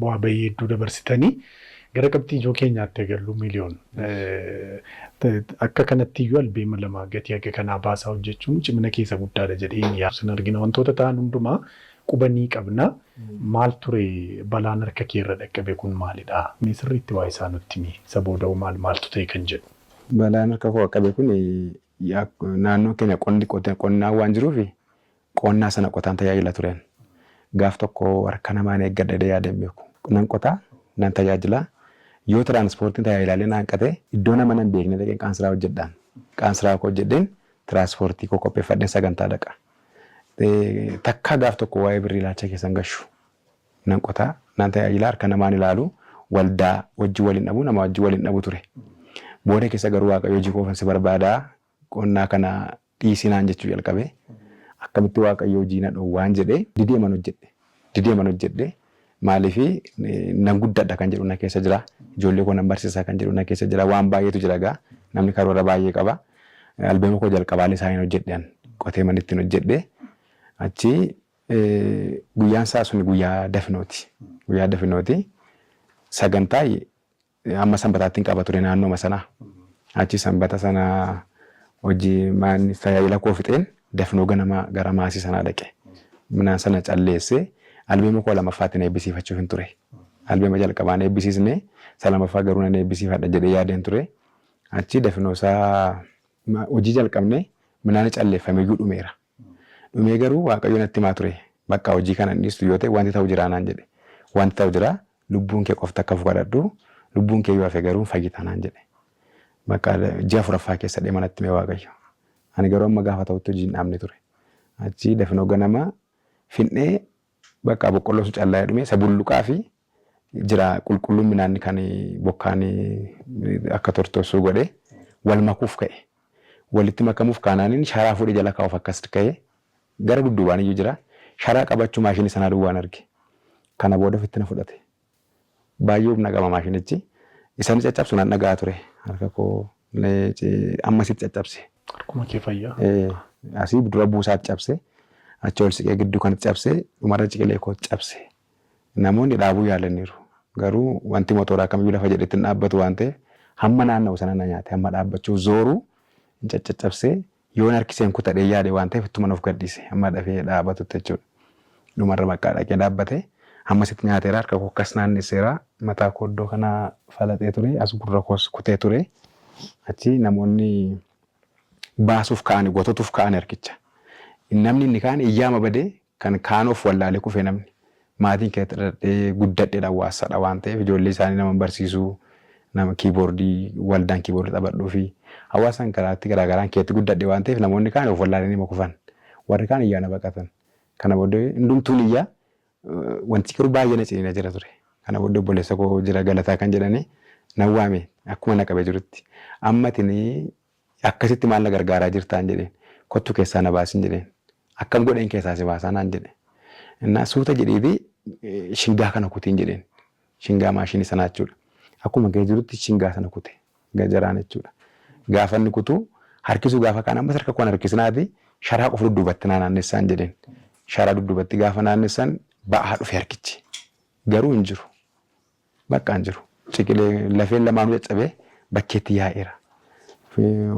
Bu'aa bahii hedduu dabarsitanii gara qabxii ijoo keenyaatti agarru Miiliyoon. Akka kanatti iyyuu albeema lama gatii akka kanaa baasaa hojjechuun cimina keessa guddaadha jedhee hin yaadu. Sin argina wantoota ta'an hundumaa quba ni qabna. Maal ture balaan harka kee irra dhaqqabe kun maalidha? Mee sirriitti waa isaa nutti himi. Isa booda'oo maal maaltu ta'e kan jedhu. Balaan harka koo qaqqabe kun naannoo keenya qonni qonnaa waan jiruuf qonnaa sana qotaan tajaajila turen. Gaaf tokko harka namaan eeggadha jedhee yaadee hin beeku. Nan qotaa, nan tajaajila. Yoo tiraanspoortiin tajaajilaalee na hanqate iddoo nama nan beekne dhaqeen qaansiraa hojjedhaan. Qaansiraa koo hojjedheen tiraanspoortii koo qopheeffadheen sagantaa dhaqa. Takkaa gaaf tokko waa'ee birrii ilaalcha keessa hin gashu. Nan qotaa, nan tajaajila, harka namaan ilaalu, waldaa wajjin wal hin dhabu, nama wajjin wal hin dhabu ture. Booda keessa garuu Waaqayyo hojii koofan si barbaadaa qonnaa kana dhiisi naan jechuu jalqabe. Akkamitti Waaqayyo hojii na dhowwaan jedhee dideeman hojjedhe. Dideeman hojjedhe. Maaliif nan guddadha kan jedhu na keessa jira. Ijoollee koo nan barsiisa kan jedhu na keessa jira. Waan baay'eetu jira egaa. Namni karoora baay'ee qaba. Albeema koo jalqabaalee isaaniin hojjedhe an. Qotee man ittiin hojjedhe. Achi guyyaan isaa suni guyyaa dafinooti. Guyyaa dafinooti. Sagantaa Amma sanbataatti hin qaba ture naannooma sana. Achi sanbata sana hojii maanni tajaajila koo fixeen dafnoo ganama gara maasii sanaa dhaqe. Midhaan sana calleessee albeema koo lamaffaatti na eebbisiifachuuf hin ture. Albeema jalqabaa na eebbisiisne isa lamaffaa garuu nan eebbisiifadha jedhee yaadeen ture. Achi dafnoo isaa hojii jalqabne midhaan calleeffameyyuu dhumeera. Dhumee garuu Waaqayyo natti himaa ture. Bakka hojii kana hin dhiistu yoo ta'e wanti ta'u jira naan jedhe. Wanti ta'u jira lubbuun kee qofti akka hafu kadhadhu lubbuun kee yoo hafe garuu hin fayyita naan jedhe. Bakka ji'a afuraffaa keessa deema natti hime Waaqayyo. Ani garuu amma gaafa ta'utti hojii hin dhaabne ture. Achi dafinoo ganama fin'ee bakka boqqolloo sun callaa'ee dhume isa bulluqaa fi jira qulqulluun midhaanni kan bokkaan akka tortorsuu godhe wal makuuf ka'e. Walitti makamuuf kaanaaniin sharaa fuudhee jala kaa'uuf akkas ka'e gara dudduubaan iyyuu jira. Sharaa qabachuu maashinii sanaa duwwaan arge. Kana booda ofitti na fudhate. Baay'ee humna qaba maashinichi. Isa inni caccabsu nan dhaga'a ture. Harka koo ammasitti caccabse. Harkuma kee fayyaa. Asii dura buusaatti cabse. Achi ol siqee gidduu kanatti cabse. Dhumarra ciqilee kootti cabse. Namoonni dhaabuu yaalaniiru. Garuu wanti motoraa kamiyyuu lafa jedhetti hin dhaabbatu waan ta'eef hamma naanna'u sana na nyaate. Hamma dhaabbachuuf zooru hin caccaccabsee yoon harkiseen kutadhee yaade waan ta'eef ittuman of gadhiise. Hamma dafee dhaabatutti jechuudha. Dhumarra bakka dhaqee dhaabbate. Hammasitti nyaateera. Harka koo akkas naannesseera. Mataa koo iddoo kana falaxee ture. As gurra koos kutee ture. Achi namoonni baasuuf ka'ani gototuuf ka'ani harkicha. Namni inni kaan iyyaama badee Kan kaan of wallaalee kufe namni. Maatiin keessatti dhaladhee guddadhedha hawaasadha waan ta'eef ijoollee isaanii nama barsiisuu nama kiiboordii waldaan kiiboordii taphadhuu fi hawaasan karaatti garaagaraan keessatti guddadhe waan ta'eef namoonni kaan of wallaalanii nima kufan. Warri kaan iyyaa na baqatan. Kana booddee hundumtuun iyyaa wanti garuu baay'ee na ciniina jira ture. Kana booddee obboleessa koo jira Galataa kan jedhani nan waame akkuma na qabee jirutti. Amma atini Akkasitti maal na gargaaraa jirtaan jedheen. Kottu keessaa na baasin jedheen. Akkam godheen keessaa si baasaa naan jedhe. Innaa suuta jedheeti shingaa kana kutiin jedheen. Shingaa maashinii sanaa jechuudha. Akkuma gahee jirutti shingaa sana kute. Gajaraan jechuudha. Gaafa inni kutu harkisuu gaafa kaan ammas harka koon harkisinaati sharaa qofa dudduubatti naa naannessaan jedheen. Sharaa dudduubatti gaafa naannessan ba'aa dhufe harkichi. Garuu hin jiru. Bakka hin jiru. Ciqilee lafeen lamaanuu caccabee bakkeetti yaa'eera.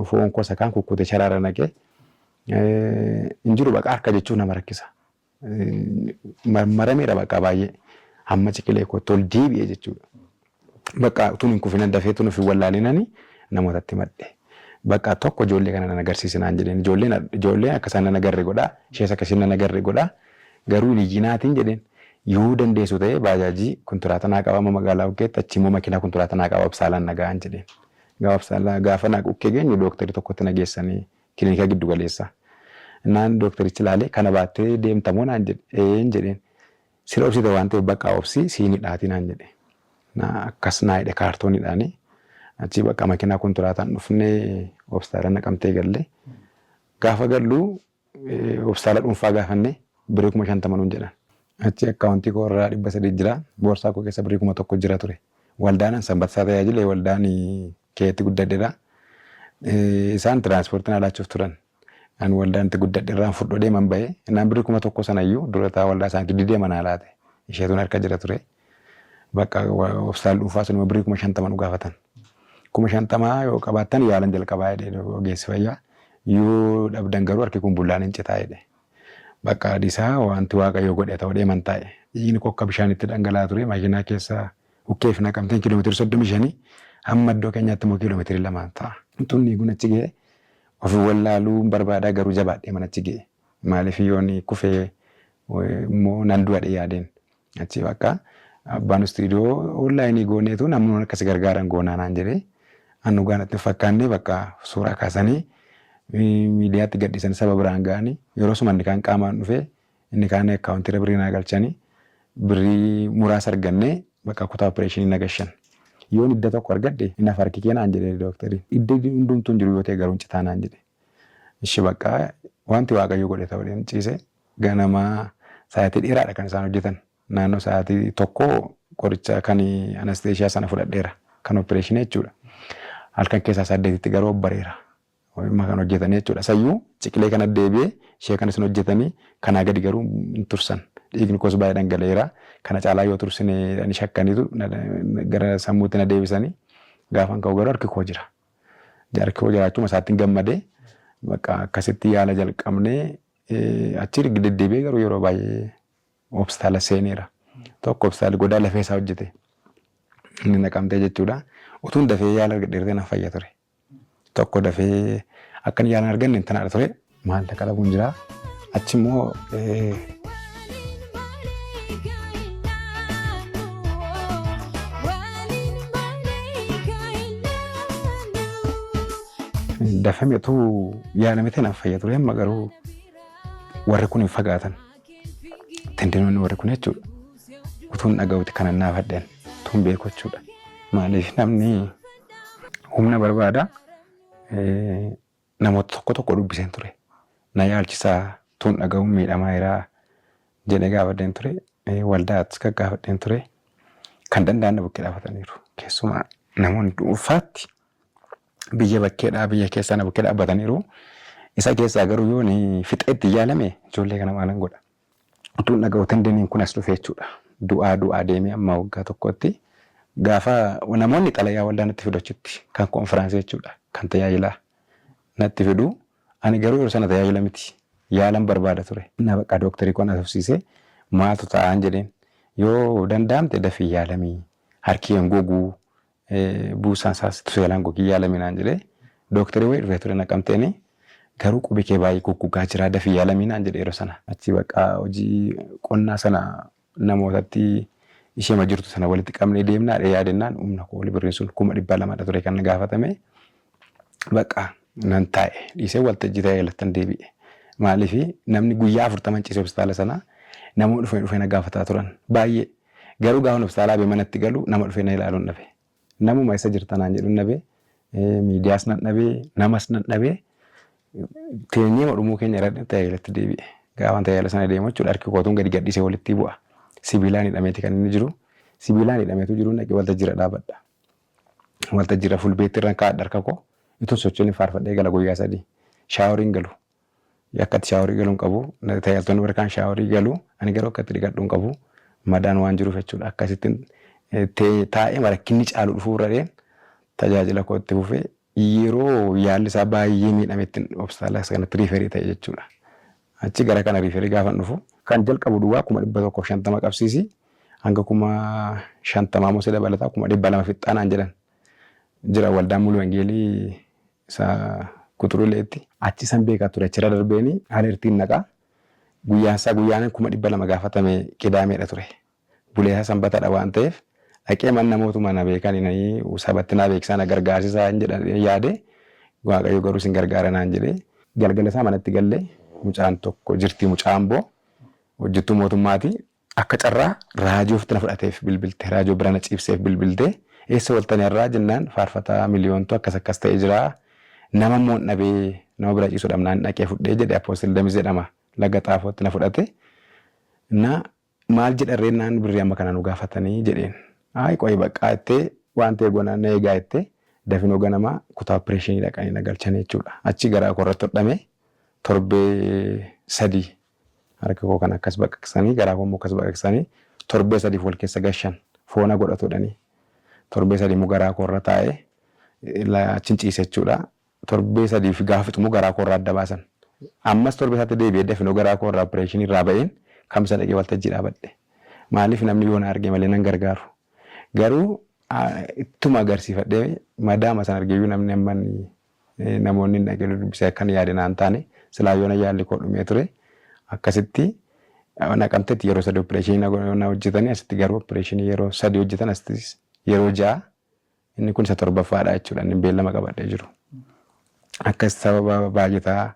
Foon koo isa kaan kukkutee sharaara naqee hin jiru baqa harka jechuun nama rakkisa. Marameera bakka baay'ee hamma ciqilee kootti ol deebi'e jechuudha. Bakka utuun hin kufinan dafee utuun of hin wallaalinani namootatti himadhe. Bakka tokko ijoollee kana nan agarsiisinaan jedheen ijoolleen ijoolleen akka isaan nan agarre godhaa ishees akka isheen nan agarre godhaa garuu hin iyyinaatiin jedheen. Yoo dandeessu ta'e baajaajii kontiraata naa qaba amma magaalaa Ukkeetti achii immoo makiinaa kontiraata naa qaba Uppsaalaan na ga'aan jedheen. Gaafa Uppsaalaa gaafa na Ukkee geenyu dooktarii tokkotti na geessanii kilinika giddu galeessa. Naan dookterichi ilaalee kana baattee deemta moo naan jedhe. Eeen jedheen. Sila obsite waan ta'eef baqqaa obsi siin hidhaatii naan jedhe. Na akkas naa hidhe kaartooniidhaani. Achii bakka makiinaa kontiraataan dhufnee Uppsaala naqamtee galle. Gaafa gallu Hospitaala dhuunfaa gaafanne birrii 50,000 nuun jedhan. Achi akkaawuntii koo irraa 300 jira. Boorsaa koo keessa birrii 1000 jira ture. Waldaan an sanbata isaa tajaajile waldaan keetti guddadhedha. Isaan tiraanspoortii naa laachuuf turan. An waldaan itti guddadhe irraan fudhoo deeman bahe. Innaan birrii 1000 sanayyuu dura taa'aa waldaa isaaniitu didee manaa laate. Isheetuun harka jira ture. Bakka hospitaala dhuunfaa sun immoo birrii 50,000 nu gaafatan. 50,000 yoo qabaattan yaalan jalqabaa jedhee ogeessi fayyaa. Yoo dhabdan garuu harki kun bullaan hin citaa jedhe. Bakka dhiisaa wanti Waaqayyo godhe ta'uu deeman taa'e. Dhiigni koo akka bishaanitti dhangala'aa ture makiinaa keessa ukkeef naqamteen kiiloomeetira 35 hamma iddoo keenyaatti immoo kiiloomeetirii 2 ta'a. Utuun dhiiguun achi ga'e ofii wallaaluu barbaadaa garuu jabaadhee mana achi ga'e. Maaliif yoon kufee immoo nan du'adhe yaadeen. Achi bakka abbaan istuudiyoo onlaayinii gooneetu namni akkasi gargaaran goonaa naan jedhee an dhugaa natti hin fakkaanne bakka suuraa kaasanii miidiyaatti gadhiisanii saba biraan ga'anii yeroo suma inni kaan qaamaan dhufee inni kaan akkaawuntiirra birrii naa galchanii birrii muraasa argannee bakka kutaa opereeshinii na gashan. Yoon idda tokko argadhe hin hafa harki kee naan jedhe dooktarri. Idda hundumtuu hin jiru yoo ta'e garuu hin citaa naan jedhe. Ishi bakka wanti Waaqayyo godhe ta'uu ciise ganama sa'aatii dheeraadha kan isaan hojjetan. Naannoo sa'aatii 1 qoricha kan anasteeshiyaa sana fudhadheera. Kan opereeshinii jechuudha. Halkan keessaa 8tti garuu obbareera. Ho'imma kan hojjetanii jechuudha. Sayyuu ciqilee kana deebi'ee ishee kan isin hojjetanii kanaa gadi garuu hin tursan. Dhiigni koos baay'ee dhangala'eera. Kana caalaa yoo tursine ni shakkaniitu gara sammuutti na deebisanii gaafan ka'u garuu harki koo jira. Harki koo jiraachuma isaatti gammadee bakka akkasitti yaala jalqabnee achi deddeebi'ee garuu yeroo baay'ee hospitaala seeneera. Tokko hospitaala godaa lafee isaa hojjete. Inni naqamtee jechuudha. Utuun dafee yaala argadheertee nan fayya ture. Tokko dafee akkan yaala hin arganne tanaadha ture. Maallaqa dhabuun jira. Achi immoo dafame utuu yaalame ta'e nan fayya ture. Amma garuu warri kun hin fagaatan. Tendinoonni warri kun jechuudha. Utuun dhaga'uti kanan naafadheen utuun beeku jechuudha. Maaliif namni humna barbaada namoota tokko tokko dubbiseen ture. Na yaalchisaa utuun dhaga'uun miidhamaa jira jedhee gaafadheen ture. Waldaattis gaggaafadheen ture. Kan danda'an na bukkee dhaabataniiru. Keessumaa namoonni dhuunfaatti biyya bakkeedhaa biyya keessaa na bukkee dhaabbataniiru. Isa keessaa garuu yoon fixee itti yaalame ijoollee kana maalan godha. Utuun dhaga'u tendeniin kun as dhufe jechuudha. Du'aa du'aa deemee amma waggaa tokkotti gaafa namoonni xalayaa waldaa natti fidu achitti kan konfiraansii jechuudha kan tajaajilaa natti fidu. Ani garuu yeroo sana tajaajila miti yaalan barbaada ture. Na bakka dooktarii koo na haasofsiisee maaltu ta'aan jedheen yoo danda'amte dafii yaalamii harki hin goguu buusaan isaas seelaan gogii yaalami naan jedhee dooktarii wayii dhufee ture naqamteeni garuu qubi kee baay'ee goggogaa jira dafii yaalamii naan jedhe yeroo sana. Achi bakka hojii qonnaa sana namootatti isheema jirtu sana walitti qabnee deemnaa dhee yaadennaan humna koo oli birriin sun 200,000 ture kan gaafatame bakka nan taa'e dhiisee waltajjii tajaajilattan deebi'e. Maaliif namni guyyaa 40 ciise hospitaala sana namoonni dhufee dhufee na gaafataa turan baay'ee. Garuu gaafan hospitaalaa ba'ee manatti galu nama dhufee na ilaalu hin dhabe. Namuma eessa jirta naan jedhu hin dhabe. Miidiyaas nan dhabe, namas nan dhabe. Teenyee dhumuu keenya irra tajaajilatti deebi'e. Gaafan tajaajila sana deemu jechuudha harki kootuun gadi gadhiisee walitti bu'a. Sibiilaan hidhameeti kan inni jiru. Sibiilaan hidhameetu jiru dhaqee waltajjiirra dhaabadha. Waltajjiirra fulbeetti irra kaa'adha harka koo. Utuun socho'in faarfadhee gala guyyaa sadii. Shaaworiin galu. Akka itti shaaworii galu hin qabu. Tajaajiltoonni warri kaan shaaworii galu. Ani garuu akka itti dhiqadhu hin qabu. Madaan waan jiruuf jechuudha. Akkasitti taa'ee rakkinni caalu dhufuu irra tajaajila koo itti fufee yeroo yaalli isaa baay'ee miidhametti hospitaala kanatti riiferii ta'e jechuudha. Achi gara kana riiferii gaafa dhufu kan jalqabu duwwaa 150,000 qabsiisi hanga 50,000 immoo si dabalataa 200,000 fixxaanaan jedhan jira waldaan mulu wangeelii isa kuxuruleetti. Achi san beekaa ture achirra darbeeni alertiin naqaa guyyaan isaa guyyaan 200,000 gaafatame qidaameedha ture. Buleessa sanbatadha waan ta'eef dhaqee man namootuma na beekan sabatti na beeksisaa na gargaarsisaa hin jedhan yaade Waaqayyo garuu isin gargaara naan jedhee galgala isaa manatti gallee mucaan tokko jirti mucaan boo hojjettuu mootummaati akka carraa raajii ofitti na fudhateef bilbilte raajoo bira na ciibseef bilbilte eessa waltanii har'aa jennaan faarfataa miliyoontu akkas akkas ta'e jira nama immoo hin dhabee nama bira ciisu dhabnaan dhaqee fudhee jedhe Apostle Damis jedhama laga xaafootti na fudhate na maal jedhan naan birrii amma kana nu gaafatanii jedheen. Ayi qoyi baqqaa jettee waan ta'e goona na eegaa jettee dafinoo ganamaa kutaa opereeshinii dhaqanii na galchanii jechuudha. Achi garaa koo irratti hodhame torbee sadii harka koo kan akkas baqaqsanii garaa koo immoo akkas baqaqsanii torbee sadiif wal keessa gashan. Foona godhatu jedhanii. Torbee 3 immoo garaa koo irra taa'ee achin ciise jechuudha. Torbee 3 fi gaafa fixu immoo garaa koo irraa adda baasan. Ammas torbee isaatti deebi'ee dafinoo garaa koo irraa opereeshinii irraa ba'een kamisa dhaqee waltajjii dhaabadhe. Maaliif namni yoo na arge malee nan gargaaru. Garuu ittuma agarsiifadhee madaama sana argeeyyuu namni amma namoonni hin dhaqee dubbisee akkan yaade naan taane silaa yoona yaalli koo dhumee ture. Akkasitti Naqamtetti yeroo 3 opereeshinii na hojjetanii asitti garuu opereeshinii yeroo 3 hojjetan asittis yeroo 6 inni kun isa 7ffaadha jechuudha inni beellama qabadhee jiru. Akkas sababa baajataa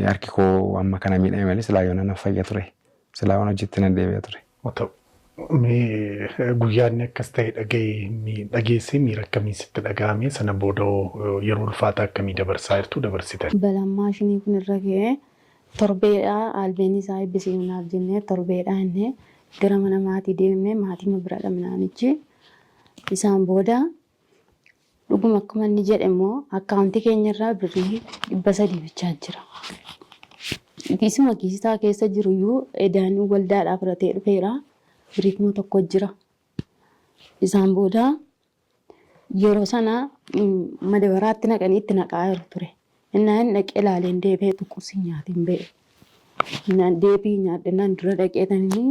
harki koo amma kana miidhame malee silaa yoona nan fayya ture. Silaa waan hojiitti nan deebi'a ture. Haa ta'u. Mee guyyaa inni akkas ta'e dhaga'e dhageessee miira akkamii sitti dhaga'ame? Sana booda hoo yeroo ulfaataa akkamii dabarsaa jirtu dabarsitan? Balaan maashinii kun irra ga'e torbeedha albeen isaa eebbisiifnaaf jennee torbeedha jennee gara mana maatii deemne maatii bira dhabnaanichi. Isaan booda dhuguma akkuma inni jedhe immoo akkaawuntii keenya irraa birrii 300 bichaa jira. Isuma kiisisaa keessa jiru iyyuu edaan waldaadhaa fudhatee dhufeera. Birrii 1000 jira. Isaan booda yeroo sana madabaraatti naqanii itti naqaa jiru ture. Innaan inni dhaqee ilaaleen deebi'ee tuqus hin nyaatiin ba'e. Innaan deebii nyaadhe innaan dura dhaqee tanii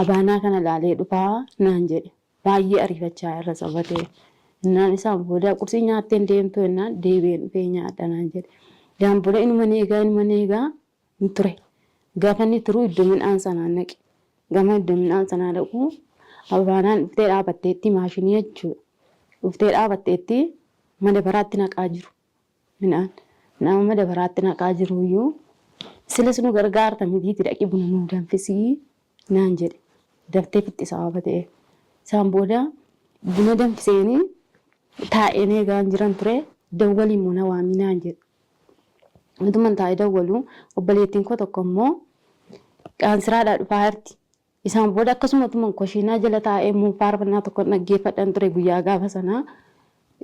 abaanaa kana ilaalee dhufaa naan jedhe. Baay'ee ariifachaa irra saba ta'e. Innaan isaan booda qursii nyaattee hin deemtu jennaan deebi'een dhufee nyaadha naan jedhe. Isaan booda inuma eegaa inuma eegaa hin ture. Gaafa inni turu iddoo midhaan sanaa naqe. Gama iddoo midhaan sanaa dhaqu abaanaan dhuftee dhaabatteetti maashinii jechuudha. Dhuftee dhaabatteetti madabaraatti naqaa jiru. Midhaan nama madabaraatti naqaa jiruyyuu silas nu gargaarta mitiiti dhaqi buna nuu danfisii naan jedhe. Daftee fixxi sababa ta'eef. Isaan booda buna danfiseeni taa'een eegaan jiran ture dawwalii immoo na waamii naan jedhe. Utuman taa'ee dawwalu obboleettiin koo tokko immoo qaansiraadhaa dhufaa jirti. Isaan booda akkasuma utuman koshiinaa jala taa'ee immoo faarfannaa tokko dhaggeeffadhan ture guyyaa gaafa sanaa.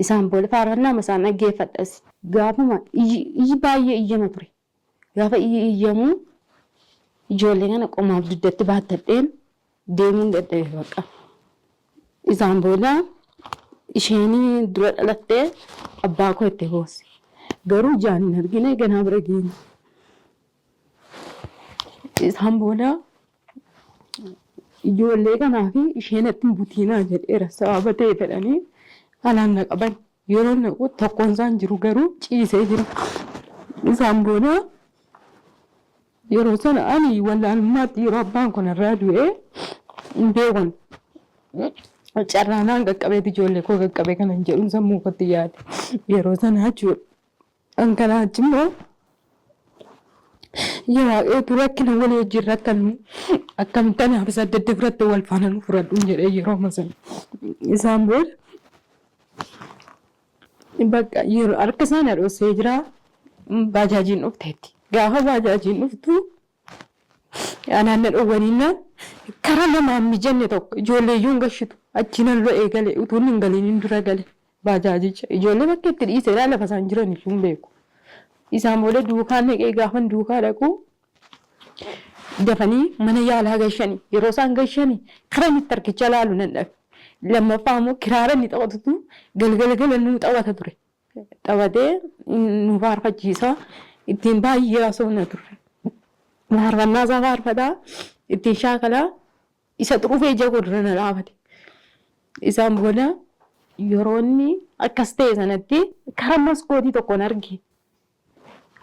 Isaan booda faarfannaama isaan dhaggeeffadhas. Gaafuma iyyi baay'ee iyyama ture. Gaafa iyyi iyyamu ijoollee kana qomaaf dugdatti baattadheen deemuun dadhabe bakka. Isaan booda isheen dura dhalattee abbaa koo itti boosse. Garuu ijaan hin argine ganaa bira geenye. Isaan booda ijoollee kanaa fi ishee natti hin butiinaa jedheera sababa ta'e fedhanii alaan na qaban. Yeroo naqu tokkoon isaan jiru garuu ciisee jira. Isaan booda yeroo sana ani wallaalummaatti yeroo abbaan kun irraa du'ee hin beekun. Carraanaan qaqqabeeti ijoollee koo qaqqabe kanan jedhuun sammuu kootti yaade yeroo sana jechuudha. An kanaa achi immoo yaa waaqayyo rakkina walii wajjin rakkannu akkamitti anaaf isa adda adda fudhatte wal faana nu fudhadhuun jedhee yeroo amma sana. Isaan booda bakka yeroo harka isaa na dhossee jira baajaajiin dhufteetti. Gaafa baajaajiin dhuftu Anaan na dhowwaniinnaan karaa namaan mijanne tokko ijoollee iyyuu hin gashitu. Achi nan lo'ee gale utuu inni hin galiin dura gale baajaajicha. Ijoollee bakka itti dhiiseera lafa isaan jiran iyyuu hin beeku. Isaan booda duukaan dhaqee gaafan duukaa dhaqu dafanii mana yaalaa gashani. Yeroo isaan gashani karaa inni itti harkicha laalu nan dhabe. Lammaffaa immoo kiraara inni taphatutu galgala gala nuu taphata ture. Taphatee nu faarfachiisa. Ittiin baay'ee haasofna turre. Faarfannaa isaa faarfataa, ittiin shaakalaa, isa dhufee ija koo dura na dhaabate. Isaan booda yeroo inni akkas ta'e sanatti karaa maskootii tokkoon arge.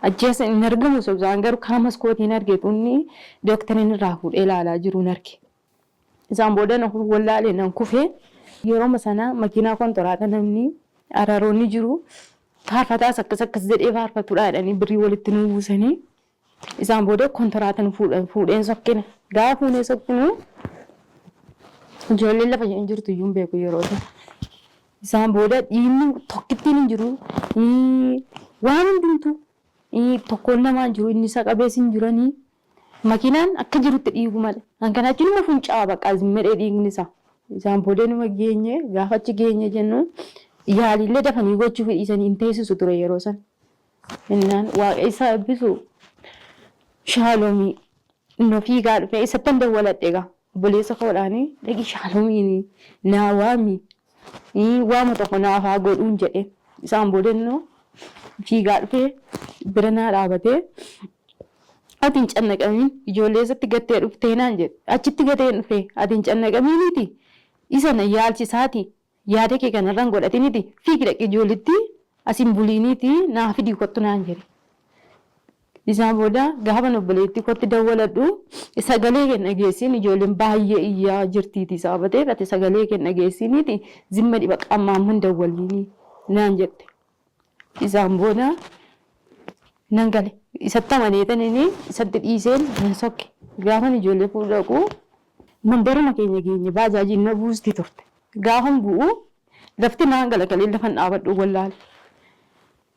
Achi as hin argamu sobsaan garuu karaa maskootiin arge tunni doktariin irraa fuudhee ilaalaa jiruun arge. Isaan booda na wallaalee nan kufe. Yeroma sana makiinaa kontoraata namni araroonni jiru faarfataas akkas akkas jedhee faarfatudha jedhanii birrii walitti nu buusanii. Isaan booda kontoraata nu fuudheen sokkine. Gaafa fuunee sokkinu ijoolleen lafa isheen jirtu iyyuu hin beeku yeroo sana. Isaan booda dhiigni tokkittiin hin jiru. Waan hundumtuu tokkoon namaa hin jiru inni isa qabees hin jiranii. Makiinaan akka jirutti dhiigu malee. Kan kana achi numa funcaa'a bakka zimmadhee dhiigni isaa. Isaan booda numa geenye gaafa achi geenye jennu yaaliillee dafanii gochuu dhiisanii hin teessisu ture yeroo sana. Innaan waaqa isaa eebbisu shaaloomii inni fiigaa dhufe isattan dawwaladhe egaa. Obboleessa koodhaanii dhaqi Shaaloomiin naa waami, waama tokko naaf haa godhuun jedhe. Isaan booda innoo fiigaa dhufee bira naa dhaabatee, ati hin cannaqamiin, ijoollee eessatti gattee dhuftee naan jedhe. Achitti gateen dhufe, ati hin cannaqamiiniiti, isa na yaalchisaati, yaada kee kanarra hin godhatiniiti, fiigi dhaqi ijoollitti as hin buliiniiti naa fidii kottu naan jedhe. Isaan booda gaafan obboleettii kootti dawwaladhu, sagalee kee hin dhageessiin, ijoolleen baay'ee iyyaa jirtiiti sababa ta'eef ati sagalee kee hin dhageessiiniiti zimma dhiba amma amma hin dawwaliini naan jette. Isaan booda nan gale. Isatti amaneetan inni isatti dhiiseen nan sokke. Gaafan ijoollee fuudhu dhaqu mandaruma keenya geenye, baajaajiin na buusti turte. Gaafan bu'u lafti naan galagalee lafan dhaabadhu wallaale.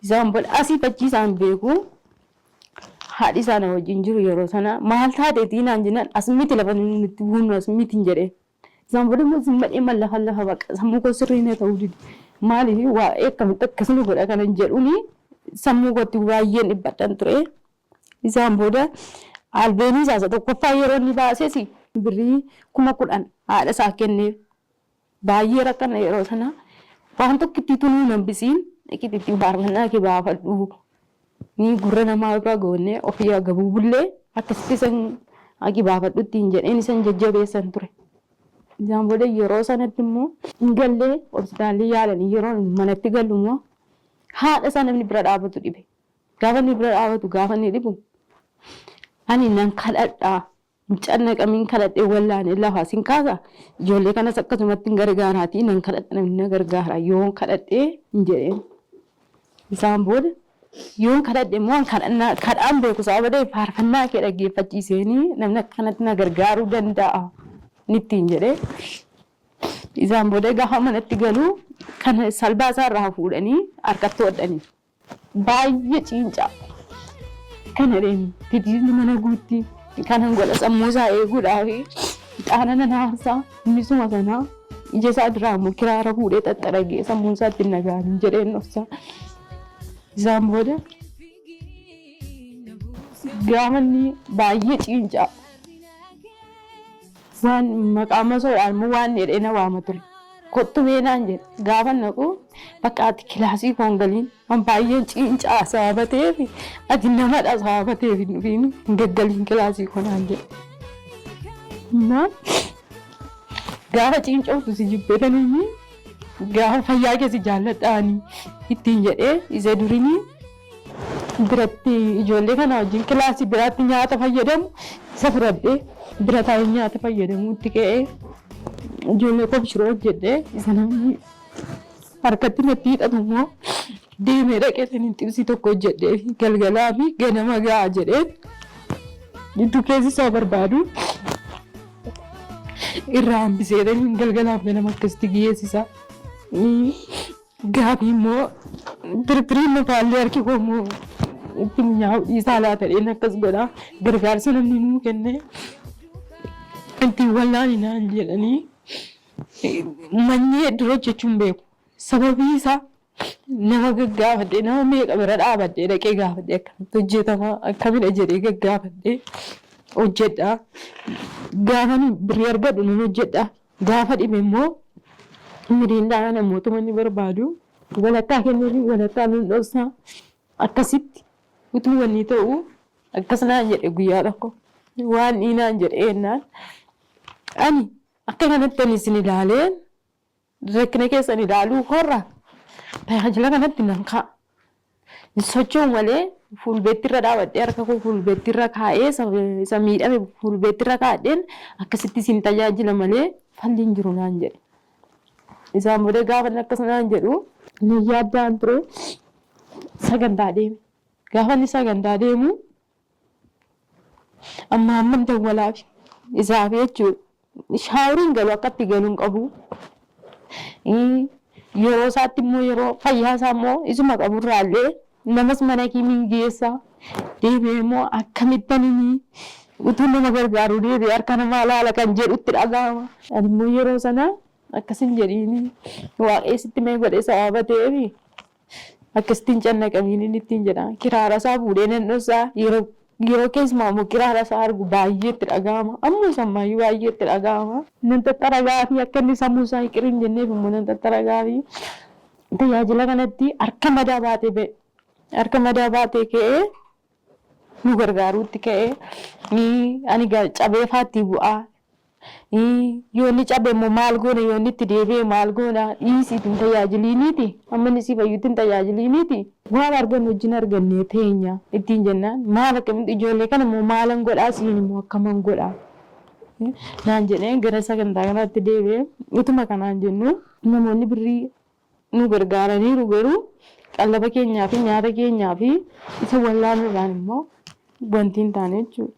Isaan booda asii fachi isaan beeku, haadhi isaa na wajjin jiru yeroo sana, maal taateetii naan jennaan, as miti lafa nuti buunnu, as miti hin jedheen. Isaan booda immoo zimmadhee man lafa lafa baqa sammuu koo sirrii na ta'uu dide. Maaliif waa'ee akkamitti akkasuma godha kanan jedhuuni sammuu kootti baay'een dhiphadhan ture. Isaan booda albeenii isaa isa tokkoffaa yeroo inni baases birrii 10,000 haadha isaa kenneef. Baay'ee rakkanna yeroo sana, waan tokkittiitu nuu hambisiin, dhaqiitii ittiin faarfannaa kee baafadhu. Ni gurra namaa irraa goonnee ofii agabuu bullee akkasitti isan haqi baafadhu ittiin jedheen isan jajjabeessan ture. Isaan booda yeroo sanatti immoo hin gallee, hospitaalli yaalanii yeroo manatti gallu immoo haadha isaa namni bira dhaabatu dhibe. Gaafa inni bira dhaabatu, gaafa inni dhibu, ani nan kadhadhaa, hin cannaqamiin, kadhadhee wallaanee lafaa sin kaasa, ijoollee kanas akkasumatti hin gargaaraatii, nan kadhadha, namni na gargaara yoon kadhadhee hin jedheen. Isaan booda yoon kadhadhe immoo kadhannaa kadhaan beeku sababa ta'eef faarfannaa kee dhaggeeffachiiseenii namni akka kanatti na gargaaruu danda'a nittiin jedhee. Isaan booda gaafa manatti galuu kana salbaa isaa irraa fuudhanii harkatti hodhanii. Baay'ee ciincaa. Kana deemu titiisni mana guutti kanan godha, sammuu isaa eeguudhaaf ixaana nan aarsaa, innisuma sanaa ija isaa duraa immoo kiraara fuudhee xaxxaragee sammuun isaa ittiin naga'anii jedheen dhoksa. Isaan booda gaafa inni baay'ee ciincaa waan maqaa masoodhaan immoo waan jedhee na waama ture. Kottu mee naan jedhe. Gaafa naqu bakka ati kilaasii koon galiin an baay'een ciincaa sababa ta'eef, ati namadha sababa ta'eef hin dhufiin, hin gaggaliin kilaasii koo naan jedhe. Naan gaafa ciincooftu si jibbeetanii, gaafa fayyaa kee si jaalladhaanii ittiin jedhee, isa durinii biratti ijoollee kana wajjin kilaasii biraatti nyaata fayyadamu isa fudhadhee bira taa'ee nyaata fayyadamuutti ka'ee, ijoollee koof shiroo hojjedhee, isa namni harkatti natti hidhatu immoo deemee dhaqee saniin xibsii tokko hojjedhee fi galgalaa fi ganama ga'a jedhee gidduu keessi isaa barbaadu irraa hambisee galgalaaf ganama akkasitti geessisa. Gaabii immoo firfiriin nafaallee harki koo immoo itti mi'aawu dhiisaa laata dheen akkas godha. Gargaarsa namni nuu kenne ittiin wallaani naan jedhanii manyee dura hojjechuun beeku. Sababii isaa nama gaggaafadhee, nama meeqa bira dhaabadhee dhaqee gaafadhee, akkamitti hojjetama, akkamidha jedhee gaggaafadhee hojjedha. Gaafa birrii argadhu nan hojjedha. Gaafa dhibe immoo miriindaa namootuma inni barbaadu walakkaa kennuufi walakkaa nun dhoksa. Akkasitti utuu wanni ta'u akkas naan jedhe guyyaa tokko. Waan inni naan jedhe jennaan, ani akka kanatti ani isin ilaaleen rakkina keessan ilaaluu korra tajaajila kanatti nan ka'a. Hin socho'u malee fuulbeetti irra dhaabadhee, harka koo fuulbeetti irra kaa'ee, isa miidhame fuulbeetti irra kaa'adheen akkasitti isin tajaajila malee falli hin jiru naan jedhe. Isaan booda gaafa inni akkas naan jedhu nan yaaddaan ture, sagantaa deeme. Gaafa inni sagantaa deemu amma amman dawwalaaf isaaf jechuudha. Shaaworiin galu akka itti galu hin qabu. Yeroo isaatti immoo yeroo fayyaa isaa immoo isuma qaburraallee namas mana kiimiin geessa. Deebi'ee immoo akkamittan inni utuu nama gargaaru deebi'ee harka namaa laala kan jedhutti dhaga'ama. Ani immoo yeroo sana akkasin jedhiini, waaqeessitti mee godhe sababa ta'eef akkasitti hin cannaqamiin inni ittiin jedha. Kiraara isaa fuudhee nan dhossaa yeroo Yeroo keessumaa immoo kiraara isaa argu baay'ee itti dhaga'ama. Amma sammayyuu baay'ee itti dhaga'ama. Nan xaxxaragaa fi akka inni sammuu isaa hin qirin jenneef immoo nan xaxxaragaa fi tajaajila kanatti harka madaa baatee ba'e. Harka madaa baatee ka'ee nu gargaaruutti ka'ee ani cabee faatti bu'aa. Yoo inni cabe immoo maal goona, yoo inni itti deebi'e maal goona, dhiisiitti hin tajaajiliiniiti, amma inni si fayyuutti hin tajaajiliiniiti. Waan argannu wajjin argannee teenya ittiin jennaan, maal akkamitti ijoollee kana immoo maalan godhaa, siin immoo akkaman godhaa naan jedhee gara sagantaa kanaatti deebi'ee. Utuma kanaan jennu namoonni birrii nu gargaaraniiru, garuu qallaba keenyaa fi nyaata keenyaa fi isa wallaanuudhaan immoo wanti hin taane jechuudha.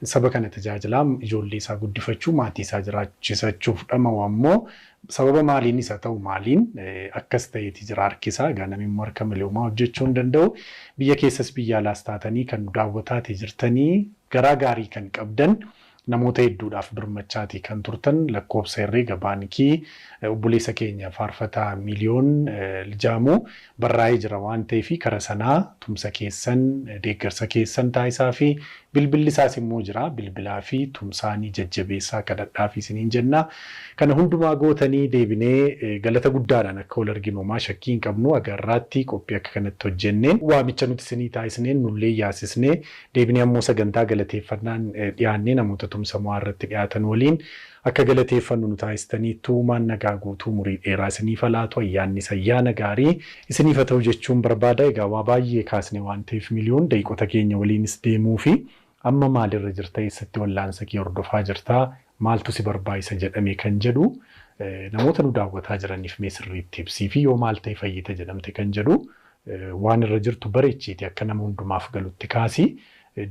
Saba kana tajaajilaa, ijoollee isaa guddifachuu, maatii isaa jiraachisachuuf dhama'u ammoo sababa maaliin isa ta'u maaliin akkas ta'eeti jira harkisaa. Egaa namni immoo harka malee homaa hojjechuu hin danda'u. Biyya keessas biyya alaas taatanii kan nu daawwataati jirtanii, garaa gaarii kan qabdan, namoota hedduudhaaf birmachaatii kan turtan, lakkoofsa herreega baankii obboleessa keenya faarfataa Miiliyoon Lijaamuu barraa'ee jira waan ta'eef, kara sanaa tumsa keessan, deeggarsa keessan taasisaa fi bilbilli isaas immoo jira, bilbilaa fi tumsaanii jajjabeessaa, kadhadhaa fi isiniin jenna. Kana hundumaa gootanii deebinee galata guddaadhaan akka wal arginu homaa shakkii hin qabnu. Agarraatti qophii akka kanatti hojjenneen, waamicha nuti isinii taasisneen nullee yaasisnee, deebinee ammoo sagantaa galateeffannaan dhiyaannee namoota tumsa mo'aa irratti dhiyaatan waliin akka galateeffannu nu taasistaniittu. Uumaan nagaa guutuu umurii dheeraa isiniif haa laatu, ayyaannis ayyaana gaarii isiniif haa ta'u jechuun barbaada. Egaa waa baay'ee kaasne waan ta'eef, Miliyoon, daqiiqota keenya waliinis deemuu fi amma maalirra jirta, eessatti wallaansa kee hordofaa jirta, maaltu si barbaachisa jedhame kan jedhu namoota nu daawwataa jiraniif mee sirriitti ibsii fi yoo maal ta'e fayyita jedhamte kan jedhu waan irra jirtu bareechiiti akka nama hundumaaf galutti kaasii,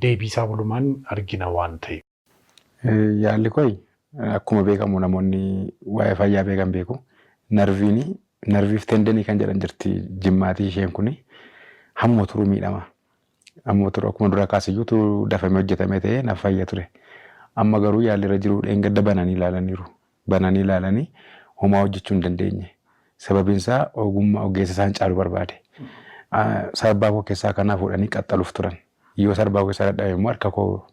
deebii isaa walumaan argina waan ta'eef. Yaalli koo akkuma beekamu, namoonni waa'ee fayyaa beekan beeku. Narviin, narviif tendonii kan jedhan jirti jimmaatii, isheen kun hamma turuu miidhama. Hamma turuu akkuma dura kaasiyyuu dafamee hojjetamee ta'ee na fayya ture. Amma garuu yaalli irra jiru dheengadda bananii ilaalaniiru. Bananii ilaalanii homaa hojjechuu hin dandeenye. Sababiin isaa ogummaa ogeessa isaan caalu barbaade. Sarbaa koo keessaa kanaa fuudhanii qaxxaluuf turan. Yoo sarbaa koo keessaa dadhabe immoo harka koo